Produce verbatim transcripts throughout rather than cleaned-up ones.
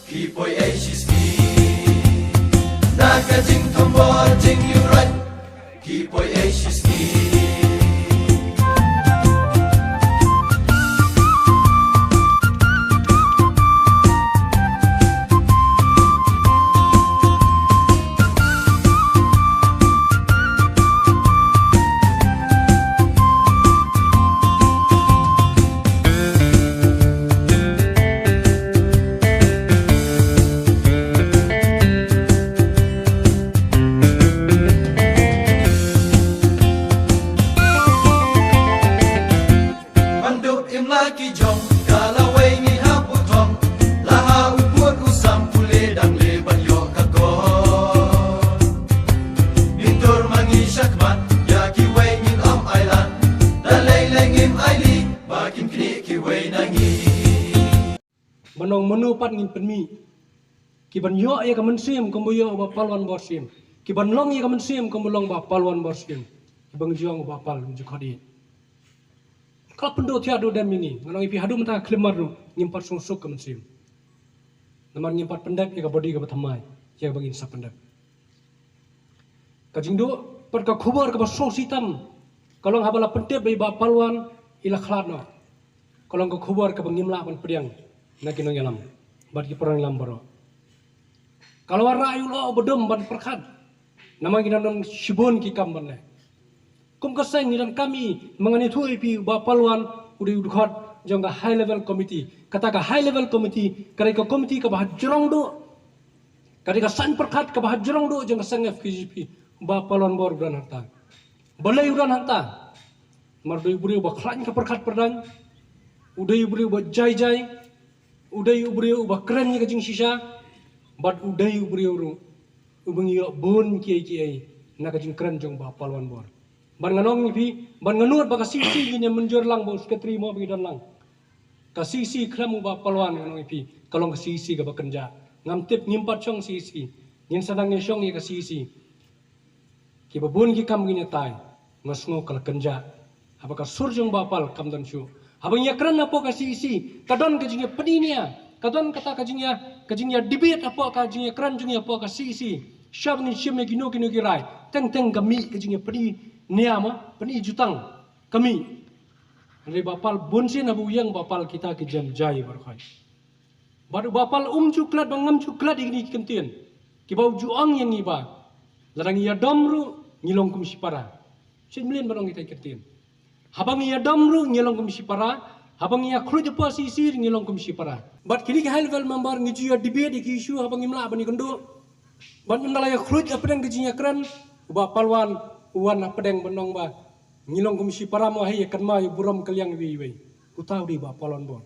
Ki poi ei shi sngi na ka jingthombor jingyuroi. Ki poi ei shi sngi. Ban duh im la ki jong ka lawei ngi hap u thong. La ha u put u sam pule dang le ban ïoh ka kor. Min tur ma ngi shakhmat ïa kiwei ngin ym ai lad. Da lei lei ngim ai li ba kin knieh kiwei na ngi. Ban ong mano pat ngin pynmih. Ki ban ïoh ïa ka mynsiem kumba ïoh u Bah Palwan Borsiem. Ki ban long ïa ka mynsiem kumba long u Bah Palwan Borsiem. Ki ban jong u Bah Pal jukhat ïa. Ka pynduh thiah duh dem ïa ngi. Ngan ong ïa phi haduh mynta ka khyllipmat ruh ngim pat sngewsuk ka mynsiem. Namar ngim pat pyndep ïa ka body kaba thymmai ïa kaba ngin sa pyndep. Ka jingduh bad ka khubor kaba sngewsih tam ka long haba la pyntip ba i Bah Palwan i la khlad noh. Ka long ka khubor kaba ngim lah ban pdiang na ki nongïalam bad ki paralok baroh. Ka la wanrah ïa u lyoh uba dum ban pyrkhat. Namar ngi dang don shibun ki kam ban leh. Kum ka seng ngi donkam i, ma ngan ïathuh ïa phi u Bah Palwan u dei u dkhot jong ka high level committee. Kata ka high level committee ka dei ka committee kaba hajrong duh. Ka dei ka saiñ pyrkhat kaba hajrong duh jong ka seng F K J P. U Bah Palwan Bor u don hangta. Balei u don hangta? Namar u dei u briew uba khlaiñ ka pyrkhat pyrdaiñ. U dei u briew uba jai jai. U dei u briew uba kren ïa ka jingshisha. Bad u dei u briew ruh uba ngi ïoh bun kiei kiei na ka jingkren jong u Bah Palwan Bor. Ban ngan ong ïa phi, ban ngan nud ba ka C C ngin ïa mynjur lang ba u secretary mo ba ngi don lang. Ka C C khlem u Bah Palwan ngan ong ïa phi, ka long ka C C kaba kynjah. Ngam tip ngim pat shong C C. Ngin sa nang ïa shong ïa ka C C. Kiba bun ki kam ngin ïa tai, nga sngew ka la kynjah. Haba ka sur jong u Bah Pal kam don shuh. Haba ngi ïa kren hapoh ka C C, ka don ka jingïapyni nia, ka don kata ka jingïa, ka jingïa debate hapoh ka jingïakren jong ngi hapoh ka C C. Shaba ngin shim ïa kino kino ki rai, teng teng ka mih ka jingïapyni nia ma, pyni jutang, ka mih. Hynrei Bah Pal bun sien haba u ïeng Bah Pal kita ki jem jai baroh khoit. Bad u Bah Pal um ju klet ba ngam ju klet ïa kine ki kyntien. Kiba u ju ong ïa ngi ba lada ngi ïadom ruh ngi long kum shipara. Shen mlien ban ong kita ki kyntien. Haba ngi ïadom ruh ngi long kum shipara. Haba ngi ïakhluit hapoh C C ruh ngi long kum shipara. Bad kine ki high level member ngi ju ïa debate ïa ki issue haba ngim lah ban ïakynduh. Bad ynda la ïakhluit hapdeng ka jingïakren, u Bah Palwan u wan hapdeng ban ong ba ngi long kum shipara mo, hei ïa kynmaw ïa burom ka liang iwei iwei. Uta u dei Bah Palwan Bor.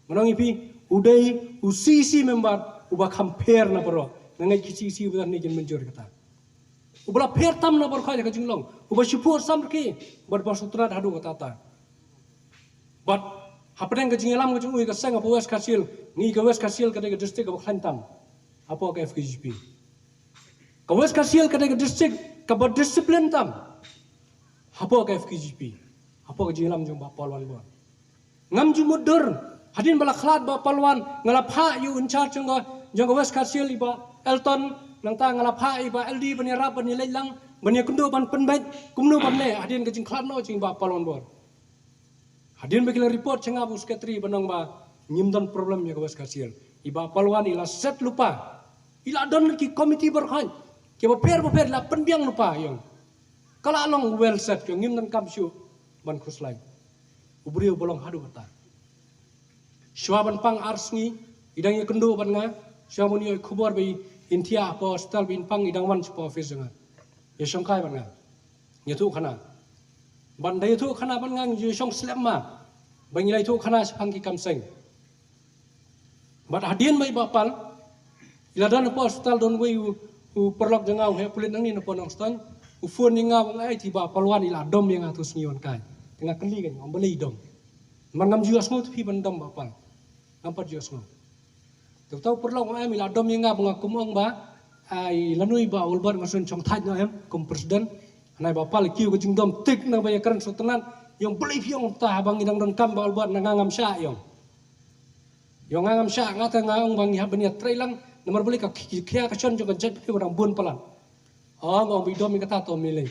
Ngan ong ïa phi, u dei u C C member uba kham pher na baroh. Nga ngeit ki C C uba don hangne kin mynjur kata. Uba la pher tam na baroh ïa ka jinglong. Uba shu phuh samrkhie bad ba sngewtynnat haduh katta katta. Bad hapdeng ka jingïalam ka jong u ïa ka seng hapoh West Khasi Hills, ngi ka West Khasi Hills ka dei ka district kaba khlaiñ tam hapoh ka F K J P. Ka West Khasi Hills ka dei ka district kaba discipline tam hapoh ka F K J P, hapoh ka jingïalam jong u Bah Palwan Bor. Ngam ju mutdur, hadien ba la khlad Bah Palwan, nga la phah ïa u in charge jong ka, jong ka West Khasi Hills i Bah Elton, nangta nga la phah ïa i Bah L D ban ïarap, ban ïaleit lang, ban ïakynduh, ban pynbeit kumno ban leh hadien ka jingkhlad noh jong i Bah Palwan Bor. Hadien ba ki la report sha nga bad u secretary ban ong ba ngim don problem ïa ka West Khasi Hills. I Bah Palwan i la set lypa. I la don ki committee baroh kiba pher ba pher, i la pynbiang lypa ïa u. Ka la long well set ïa u, ngim donkam shuh ban khuslai. U briew ba long haduh katta. Shuwa ban pang ar sngi i dang ïakynduh bad nga. Shuwa ban ïoh khubor ba in thiah hapoh hospital ba in pang, i dang wan shapoh office jong nga. Ïashongkai bad nga. Ïathuh khana. Ban da ïathuh khana bad nga, ngi ju shong slem ma. Ba ngi la ïathuh khana shaphang ki kam seng. Bad hadien ba i Bah Pal i la don hapoh hospital, don uwei u, u paralok jong nga u heh pulit nangne na Nongstoiñ. U phone ïa nga u ong, "Ai, te i Bah Palwan i la dom ïa nga tu sngi wan kai." Te nga kylli kane, ong, "Balei i dom?" Namar ngam ju ïohsngew te phi ban dom Bah Pal. Ngam pat ju ïohsngew. Te uta u paralok u ong, "Em, i la dom ïa nga ba nga kum ong ba, ai, lano i Bah Wilbert nga shu shong thait noh em kum president." Hynrei Bah Pal i kiew ka jingdom tik na ba ïakren sngewtynnat, i ong, "Balei phi ong kumta haba ngi dang donkam Bah Wilbert, na nga ngam shah," i ong. Ïa nga ngam shah, nga te nga ong ba ngi hap ban ïatrei lang, namar balei ka khia ka shon jong ka jaitbynriew dang bun palat. Ong, ong ba i dom ïa kata to me lei.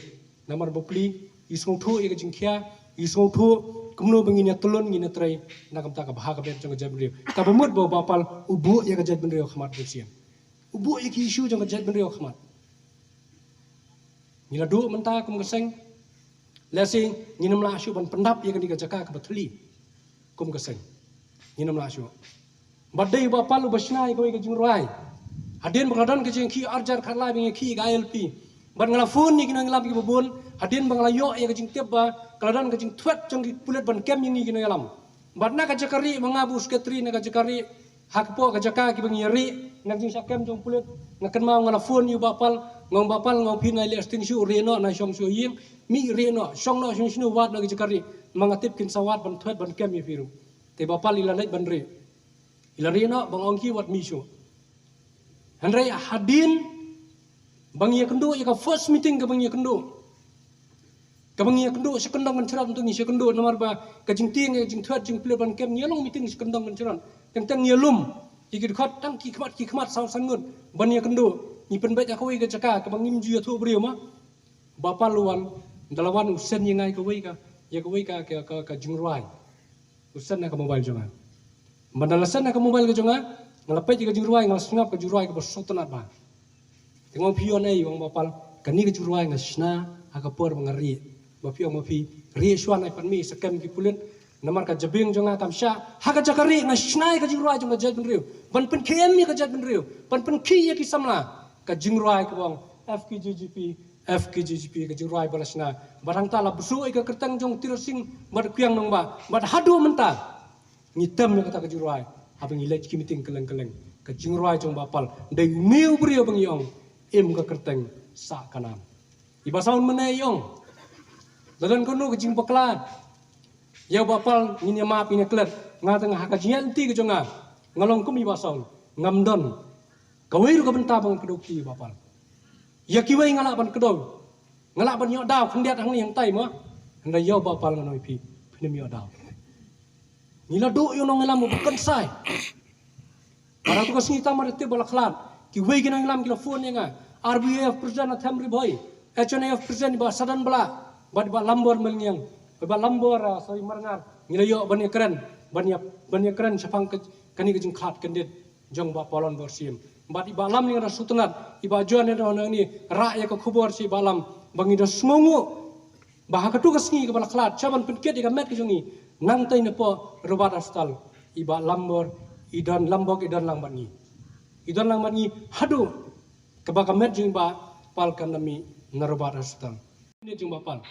Namar ba pli, i sngewthuh ïa ka jingkhia, i sngewthuh kumno ba ngin ïa tylun, ngin ïa trei na ka bynta ka bha ka biang jong ka jaitbynriew. Kaba mut ba u Bah Pal u buh ïa ka jaitbynriew ha khmat, buh sien. U buh ïa ki issue jong ka jaitbynriew ha khmat. Ngi la duh mynta kum ka seng, lehse ngin ym lah shuh ban pyndap ïa kane ka jaka kaba thylli kum ka seng. Ngin ym lah shuh. Bad dei u Bah Pal uba shna ïa kawei ka jingrwai. Hadien ba ka la don ka jingkhih arjar khatlai ba ngi khih ïa ka I L P, bad nga la phone ïa ki nongïalam kiba bun, hadien ba nga la ïoh ïa ka jingtip ba ka la don ka jingthwet jong ki pulit ban kem ïa ngi ki nongïalam. Bad na ka jaka rieh, ma nga bad u secretary na ka jaka rieh, ha ka por ka jaka kiba ngi rieh na ka jingshah kem jong pulit, nga kynmaw nga la phone ïa u Bah Pal, nga ong, Bah Pal, nga ong phi, nai leh sting shuh, rieh noh, nai shong shuh ïing, mih rieh noh, shong noh shong shuh, wad noh ka jaka rieh. Ma nga tip kin sa wad ban thwet ban kem ïa phi ruh. Te Bah Pal i la leit ban rieh, i la rieh noh, ba nga ong ki wat mih shuh. Hynrei hadien ba ngi ïakynduh ïa ka first meeting kaba ngi ïakynduh, kaba ngi ïakynduh sha kyndong kan syrap, ngi sha kyndong namar ba ka jingtieng ïa ka jingthwet jong pulit ban kem, ngi ïa long meeting sha kyndong kan syrap. Teng teng ngi ïa lum ïa ki dkhot, tang ki khmat ki khmat, saw san ngut ban ïakynduh. Ngi pynbeit ha kawei ka jaka kaba ngim ju ïathuh briew ma. Bah Pal u wan, da la wan u send ïa nga ïa kawei ka, ïa kawei ka, ka, ka, ka jingrwai. U send na ka mobile jong nga. Bad da la send na ka mobile ka jong nga, nga la peit ïa ka jingrwai, nga la sngap ka jingrwai kaba sngewtynnat bha. Te nga ong, phi ong ei? Ong, Bah Pal, kane ka jingrwai nga shna ha ka por ba nga rieh. Ba phi ong ma phi rieh shuwa, nai pat mih, sa kem ki pulit. Namar ka jabieng jong nga kam shah. Ha ka jaka rieh nga shna ïa ka jingrwai jong ka jaitbynriew ban pynkhie ïa ka jaitbynriew, ban pynkhie ïa ki samla. Ka jingrwai kaba ong F K J G P, F K J G P, ka jingrwai ba la shna. Bad hangta la bsuh ïa ka kyrteng jong Tirot Sing bad Kwiang Nangbah. Bad haduh mynta ngi tem ïa kata ka jingrwai haba ngi leit ki meeting kylleng kylleng. Ka jingrwai jong Bah Pal, dei une u briew ba ngi ong im ka kyrteng sah ka nam. I Bah Saun mynne i ong, la don kano ka jingbakla ïa u Bah Pal, ngin ïa map, ngin ïa klet. Nga te nga, ha ka jingïaid lynti ka jong nga, nga long kum i Bah Saun, ngam don kawei ruh ka bynta ba ngan kdew kti ïa u Bah Pal. Ïa kiwei nga lah ban kdew, nga lah ban ïoh daw khyndiat hangne hangtai mo. Hynrei ïa u Bah Pal ngan ong ïa phi, phin ym ïoh daw. Ngi la duh ïa u nongïalam uba kynsai. Para tu ka sngi tang mar te ba la khlad, kiwei ki nongïalam ki la phone ïa nga. R B A F president a Them Ri Bhoi, H N A F president i Bah Sadan Blah, bad i Bah Lambor Malngiang, i Bah Lambor, ah, sorry, Marngar. Ngi la ïoh ban ïakren, ban ïa, ban ïakren shaphang ka, kane ka jingkhlad kyndit jong Bah Paul Wahn Borsim. Bad i Bah Lam, nga da sngewtynnat, i Bah John ne da hon ni rah ïa ka khubor sha i Bah Lam ba ngi da sngewnguh ba ha katu ka sngi kaba la khlad, sha ban pynkit ïa ka met ka jong ngi, nangtei napoh Robert Hospital, i Bah Lambor i don, Lambok i don lang bad ngi. I don lang bad ngi haduh kaba ka met jong i Bah Pal kan da mih na Robert Hospital. Ni jong Bah Pal.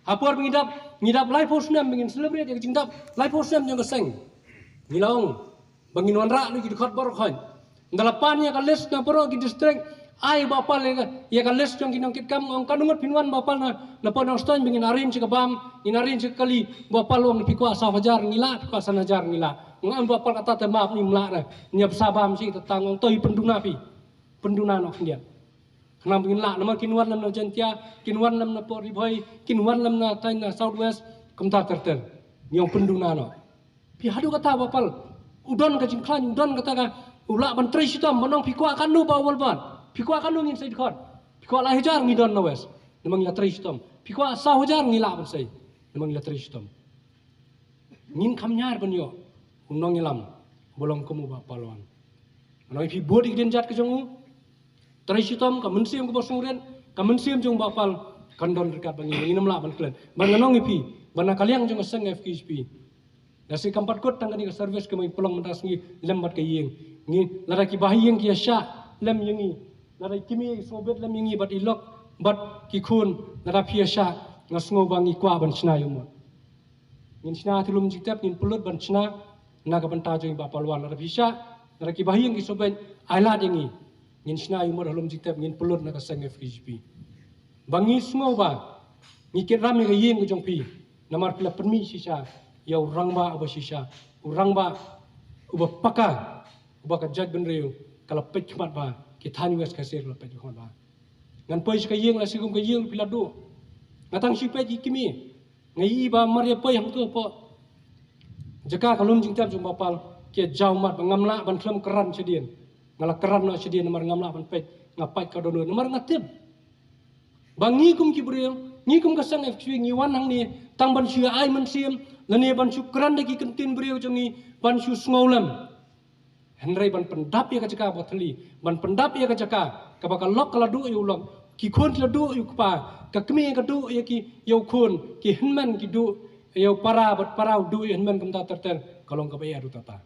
Ha por ba ngi dap, ngi dap laiphew snem, ba ngin celebrate ïa ka jingdap laiphew snem jong ka seng, ngi la ong ba ngin wanrah lut ki dkhot baroh khoit. Nda la pan ïa ka list na baroh ki district, ai Bah Pal ïa ka, ïa ka list jong ki nongkitkam, ong kano ngut phin wan Bah Pal na, napoh Nongstoiñ ba ngin arrange ïa ka bam, ngin arrange ïa ka kali. Bah Pal ong phi kwah saw hajar ngi lah, phi kwah san hajar ngi lah. Nga ong Bah Pal kata te map, ngim lah re. Ngi ïa bsa bam shi te tang, ong to hi pynduna phi. Pynduna noh khyndiat. Khnang ba ngin lah, namar kin wan lem na Jaintia, kin wan lem napoh Ri Bhoi, kin wan lem na tang na South West, kumta ter ter. Ngi ong pynduna noh. Phi haduh kata Bah Pal u don ka jingkhlaiñ, u don kata ka, u lah ban trei shitom, ban ong phi kwah kano Bah Walbert, phi kwah kano ngin sei dkhot, phi kwah lai hajar ngi don na West, namar ngi la trei shitom, phi kwah saw hajar ngi lah ban sei, namar ngi la trei shitom. Ngin kham ñiar ban ïoh u nongïalam ba long kum u Bah Pal Wahn. Ngan ong ïa phi, bud ïa ka dienjat ka jong u. Trei shitom, ka mynsiem kaba sngewrit, ka mynsiem jong u Bah Pal kan don ryngkat bad ngi, ngin ym lah ban klet. Bad ngan ong ïa phi ba na ka liang jong ka seng F K J P, lehse kam pat kut tang kane ka service kaba ngi pynlong mynta ka sngi lem bad ka ïing. Ngi, lada ki bahaïing ki ïa shah lem ïa ngi, lada ki kmie ki sngewbit lem ïa ngi bad i lok bad ki khun, lada phi ïa shah, nga sngew ba ngi kwah ban shna ïa u mot. Ngin shna ha lum jingtep, ngin pynlut ban shna na ka bynta jong i Bah Pal Wahn. Lada phi shah, lada ki bahaïing ki sngewbit, ai lad ïa ngi. Ngin shna ïa u mot ha lum jingtep, ngin pynlut na ka seng F K J P. Ba ngi sngew ba ngi kit ram ïa ka ïing ka jong phi. Namar phi la pynmih shisha ïa u rangbah uba shisha, u rangbah uba paka, uba ka jaitbynriew ka la peit khmat bha, ki thaiñ West Khasi Hills ka la peit khmat bha. Ngan poi sha ka ïing, lehse kum ka ïing phi la duh. Nga tang shu peit ïa ki kmie. Nga ïohi ba mar ïa poi hangto hapoh jaka ka lum jingtep jong u Bah Pal, Ïa jaw mat ba ngam lah ban khlem kren shadien. Nga la kren noh shadien namar ngam lah ban peit, nga peit ka dohnud namar nga tip ba ngi kum ki briew, ngi kum ka seng F K J P ngi wan hangne tang ban shu ai mynsiem lane ban shu kren da ki kyntien briew jong ngi, ban shu sngewlem. Hynrei ban pyndap ïa ka jaka ba thylli, ban pyndap ïa ka jaka kaba ka lok ka la duh ïa u lok, ki khun ki la duh ïa u kpa, ka kmie ka duh ïa ki, ïa u khun, ki hynmen ki duh ïa u para, bad para u duh ïa u hynmen, kumta ter ter, ka long kaba eh ruh tata.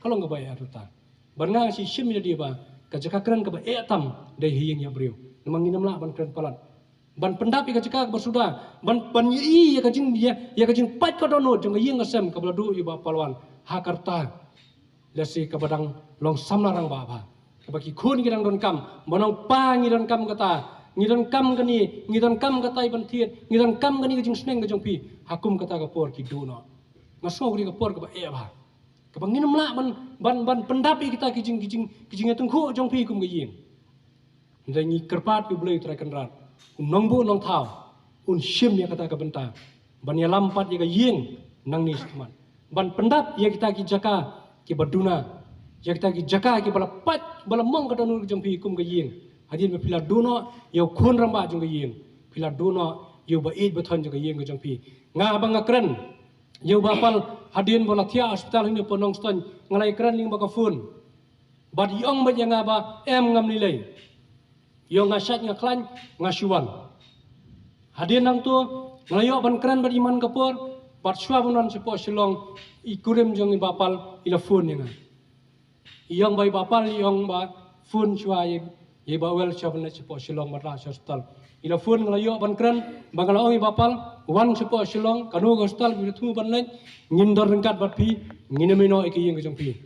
Ka long kaba eh ruh tata. Bad nga shu shim ïa lade ba ka jaka kren kaba eh tam dei ha ïing ïa briew. Namar ngin ym lah ban kren palat, ban pyndap ïa ka jaka kaba suda, ban, ban ïohi ïa ka jing, ïa, ïa ka jingpait ka dohnud jong ka ïing ka sem kaba la duh ïa u Bah Palwan ha ka rta. Lehse kaba dang long samla rangbah bha, kaba ki khun ki dang donkam, ba nongpa ngi donkam kata, ngi donkam kane, ngi donkam katai ban thied, ngi donkam kane ka jingsneng ka jong phi. Ha kum kata ka por ki duh noh. Nga sngew kane ka por kaba eh bha, kaba ngin ym lah ban, ban, ban pyndap ïa kita ki jing, ki jing, ki jingïatyngkhuh jong phi kum ka ïing. Hynrei ngi kyrpad ïa U Blei U Trai Kynrad, U Nongbuh Nongthaw, Un shim ïa kata ka bynta ban ïalam pat ïa ka ïing nangne shakhmat, ban pyndap ïa kita ki jaka kiba duna, ïa kita ki jaka kiba la pait, ba la mong ka dohnud ka jong phi kum ka ïing. Hadien ba phi la duh noh ïa u khun rangbah jong ka ïing, phi la duh noh ïa uba ïeit ba thon jong ka ïing ka jong phi. Nga, haba nga kren ïa u Bah Pal hadien ba la thiah hospital hangne ha Nongstoiñ, nga la ïakren lyngba ka phone. Bad i ong beit ïa nga ba em, ngam lei lei. I ong nga shait nga khlaiñ, nga shu wan. Hadien nangto nga la ïoh ban kren bad i man ka por, bad shuwa ban wan shapoh Shillong, i kurim jong i Bah Pal i la phone ïa nga. I ong ba i Bah Pal i ong ba phone shuwa ïa, ïa i Bah Well shuwa ban leit shapoh Shillong bad la sha hospital. I la phone, nga la ïoh ban kren, ba nga la ong i Bah Pal, wan shapoh Shillong, kano ka hospital ba phi la thmu ban leit, ngin don ryngkat bad phi, ngin ym ïeh noh ïa ka ïing ka jong phi.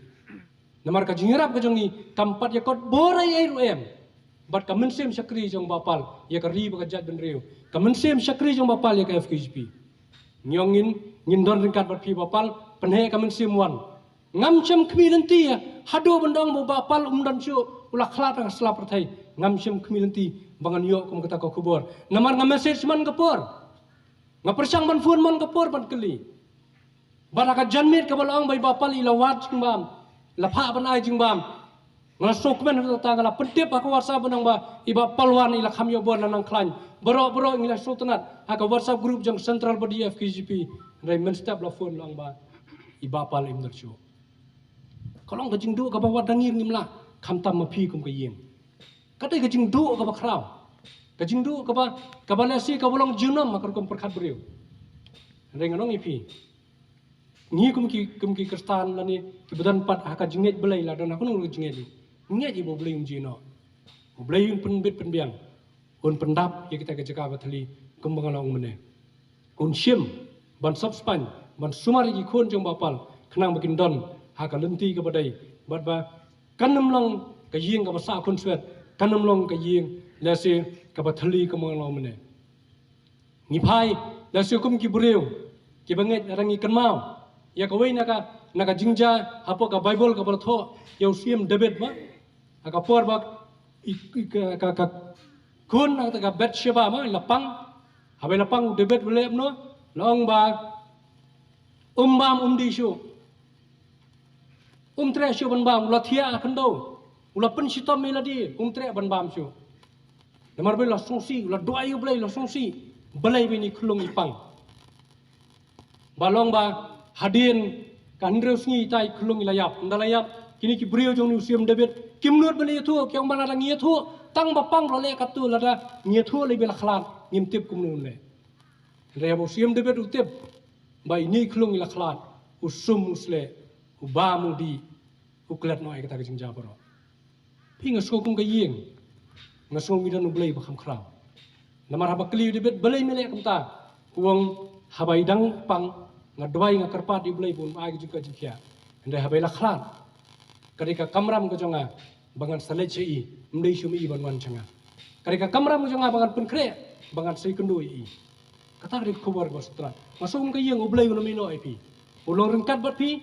Namar ka jingïarap ka jong ngi kam pat ïa kot bor ei ei ruh em. Bad ka mynsiem shakri jong Bah Pal ïa ka ri bad ka jaitbynriew, ka mynsiem shakri jong Bah Pal ïa ka F K J P. Ngi ong ngin, ngin don ryngkat bad phi Bah Pal, pynheh ka mynsiem wan. Ngam shym khmih lynti haduh ban da ong ba u Bah Pal um don shuh, u la khlad ha ka sla pyrthei. Ngam shym khmih lynti ba ngan ïoh kum kata ka khubor. Namar nga message man ka por, nga pyrshang ban phone man ka por ban kylli. Bad ha ka janmiet kaba la ong ba i Bah Pal i la wad jingbam, la phah ban ai jingbam, nga la sngewkmen ha kata, nga la pyntip ha ka WhatsApp ban ong ba i Bah Palwan i la kham ïoh bor, la nang khlaiñ. Baroh baroh ngi la sngewtynnat ha ka WhatsApp group jong Central Body F K J P. Hynrei mynstep la phone la ong ba i Bah Pal im don shuh. Ka long ka jingduh kaba wat da ngi ruh ngim lah, khamtam ma phi kum ka ïing. Ka dei ka jingduh kaba khraw, ka jingduh kaba, kaba lehse kaba long junom ha ka rukom pyrkhat briew. Hynrei ngan ong ïa phi, ngi kum ki, kum ki Khristan lane kiba don pat ha ka jingngeit Blei, la don ha kano ka jingngeit, ngeit ïa ba U Blei un ju ïeh noh. U Blei un pynbit pynbiang, un pyndap ïa kita ki jaka ba thylli kumba nga la ong mynne. Un shim ban sop spaiñ, ban sumar ïa ki khun jong Bah Pal khnang ba kin don ha ka lynti kaba dei, bad ba kan ym long ka ïing kaba sah khunswet, kan ym long ka ïing lehse kaba thylli kumba nga la ong mynne. Ngi phai lehse kum ki briew kiba ngeit, lada ngi kynmaw ïa kawei na ka, na ka jingjia hapoh ka Baibl kaba la thoh ïa u Syiem David ma, ha ka por ba i, i, ka, ka, ka khun na ka Bathsheba ma i la pang, haba i la pang, u David u leh kumno? La ong ba um bam um dih shuh. Um treh shuh ban bam, u la thiah ha khyndew, u la pynshitom ïa lade, um treh ban bam shuh. Namar ba i la sngewsih, u la duwai ïa U Blei, u la sngewsih balei ba ine i khyllung i pang. Ba long ba hadien ka hynriew sngi ita i khyllung i la ïap. Ynda la ïap, kine ki briew jong une u Syiem David kim nud ban ïathuh, ki ong ba lada ngi ïathuh tang ba pang ruh leh katto, lada ngi ïathuh lei ba la khlad, ngim tip kumno un leh. Hynrei haba u Syiem David u tip ba ine i khyllung i la khlad, u sum u sleh, u bam u dih, u klet noh ïa kata ka jingjia baroh. Phi, nga sngew kum ka ïing, nga sngew ngi don U Blei ba kham khraw. Namar haba kylli ïa u David balei me leh kumta, u ong haba i dang pang, nga duwai, nga kyrpad ïa U Blei ba un ai ka jingkoit jingkhiah. Hynrei haba i la khlad, ka dei ka kamram ka jong nga ba ngan sa leit sha i, ym dei shuh ma i ban wan sha nga. Ka dei ka kamram ka jong nga ba ngan pynkhreh, ba ngan sa ïakynduh ïa i. Kata ka dei ka khubor kaba sngewtynnat. Nga sngew kum ka ïing, U Blei un ym ïeh noh ïa phi, u long ryngkat bad phi.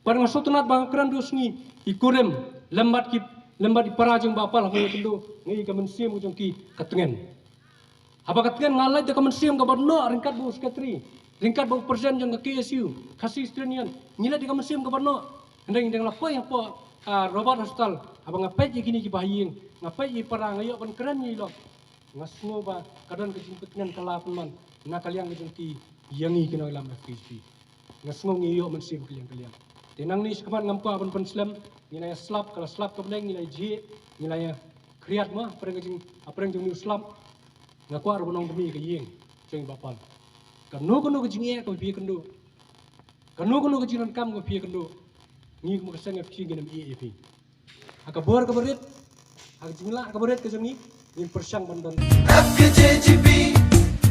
Bad nga sngewtynnat ba nga kren duh sngi, i kurim lem bad ki, lem bad i para jong Bah Pal ha ka ïakynduh, nga i ka mynsiem ka jong ki ka tngen. Haba ka tngen, nga leit da ka mynsiem kaba noh ryngkat bad u secretary, ryngkat bad u president jong ka K S U, Khasi Student Union, ngi leit da ka mynsiem kaba noh. Hynrei nga la poi hapoh, ah, Robert Hospital, haba nga peit ïa kine ki bahaïing, nga peit ïa para, nga ïoh ban kren ïa i lok. Nga sngew ba ka don ka jingpynkynmaw ka la pynman na ka liang ka jong ki ïa ngi ki nongïalam F K J P. Nga sngew ngi ïoh mynsiem ka liang ka liang. Te nangne shakhmat ngam kwah ban pynslem, ngi la ïa slap, ka la slap ka bneng, ngi la ïa jhieh, ngi la ïa khriat mo, pyrshang ka jing, pyrshang jong ngi u slap. Nga kwah ruh ban ong da phi ka ïing jong i Bah Pal. Kano kano ka jingeh kaba phi ïakynduh, kano kano ka jingdonkam kaba phi ïakynduh, ngi kum ka seng F K J P ngin ym ïeh ïa phi. Ha ka bor kaba rit, ha ka jinglah kaba rit ka jong ngi, ngin pyrshang ban don. F K J G P,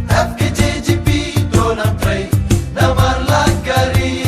F K J G P, to nang trei namar la ka ri.